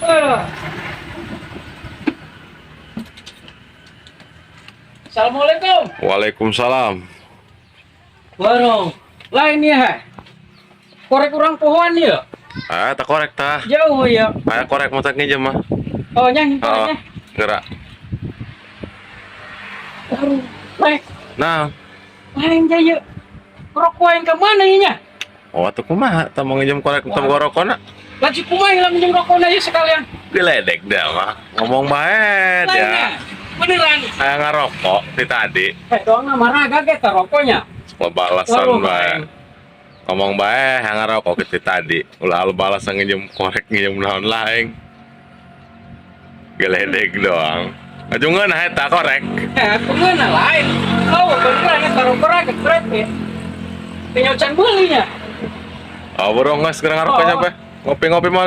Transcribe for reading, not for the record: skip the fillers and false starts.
Eh. Assalamualaikum. Waalaikumsalam. Waduh, lain ya. Korek kurang pohon ya. Ah, tak korek tah. Jauh ya. Aya korek matak nginjem mah. Oh, nyang Oh, koreknya. gerak. Waduh, rek. Nah, Lain jaya. Rokok yang ke mana ya nya? Oh, atuh kumaha? Tah mau nginjem korek tah boga rokona? Lagi kumaha lah minjem rokoknya ya sekalian. Diledek dah mah. Ngomong bae Lain dia. ya. Beneran. Aya ngarokok di tadi. Eh, doang nama raga ge rokoknya. Balasan Waduh, bae. aing. Ngomong bae hayang ngarokok ti tadi. Ulah lu balasan nginjem korek, nginjem naon lah aing. Geledek doang. Ajungan nah eta korek. Eh, aku ngeuna lain. Oh, beneran ya rokok raga krep ya. Tinggal can belinya. Oh, burung geus geura ngarokoknya Oh. bae. Ngopi-ngopi mah.